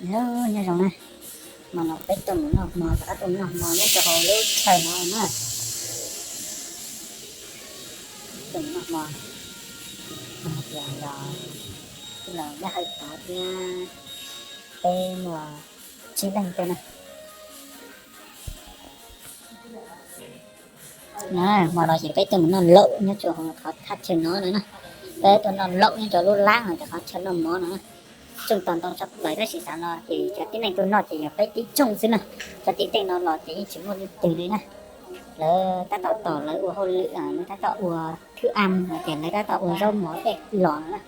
Hello, nyob zoo na. Hmo no peb tuaj mus noj hmo, rov qab tuaj mus noj hmo nyob rau hauv lub chaw no na. Tuaj mus noj hmo, hais tias los tij laug Dab Hawj tod thiab peb muaj tsib leeg tej na. Hmo no ces peb tuaj mus noj laum nyob rau hauv qhov thaj chaw no no na. Peb tuaj noj laum nyob rau lub lab no ces qhov chaw noj mov no na. Tsooj tos ntau tshaj plaws tab sis xav no ces cov tib neeg tuaj noj ces yog peb tib tsooj xwb na. Cov tim tej no los ces yeej tsis muaj leej twg li na. Lawv tab tom tos lawv ua hauj lwm, lawv tab tom ua thwj am no ces lawv tab tom ua zaub mov tej los no na.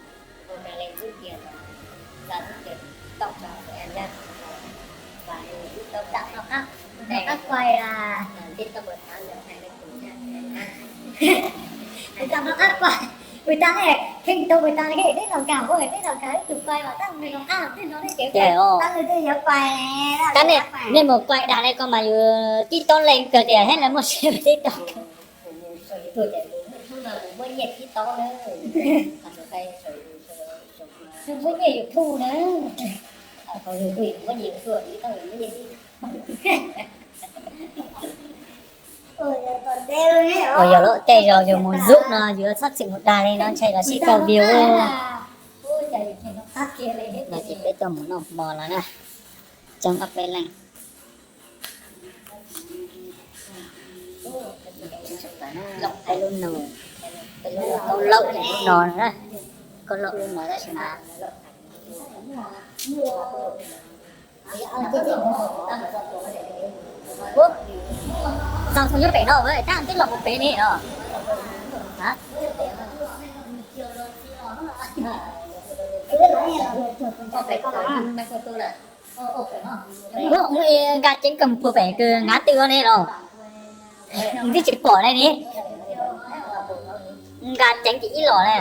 Tab nej mus kuaj dag li ko mas yus tib toob leej kawg tias thiab lawv muaj siab tib toob. Ua yog lawm tej zaum yus mus zub no yus txhob txwm mus dag li no ntshai los sib tau view. No ces peb tuaj mus noj hmo los na, coob ob peb leej. Peb lub no, peb lub no, lub no na, koj lub no tab sis mas txog nyob pem no tab twb los mus pem ne os. Nqa ceev kawg puag pem kws ngav twg ne los, twb tsis pom ne ni. Nqa ceev ces ib los ne.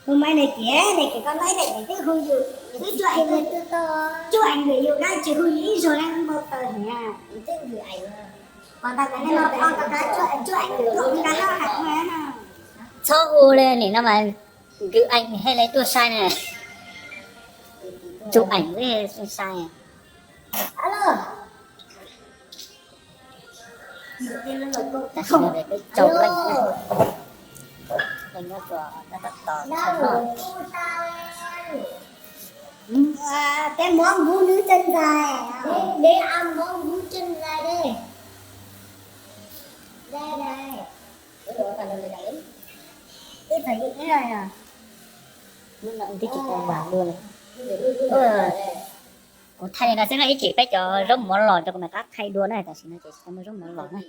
Hu maiv nws tias nws tias koj laib daim nws twb hu yus, twb cuaj ees, cuaj ees nws yus dab tsis hu yus ib zaug na npau taws heev. Txhob hu li nim no mas nkws ees thiaj li tuaj sai na. Tsum ees thiaj sai. Tam sim no peb tsau leej, leej nyob rau tab tom tos chaw noj. Peb mov nkuv nws tseem ntxais, peb mov nkuv tseem ntxais. Ib txhis ib, hnub no twb tsis tau vas luaj li. Kuv thaij li no xwb na, ib chim peb cov zaub mov los rau kuv mam rov qab thaij dua na, tam sim no ces tsis tau muaj zaub mov los na.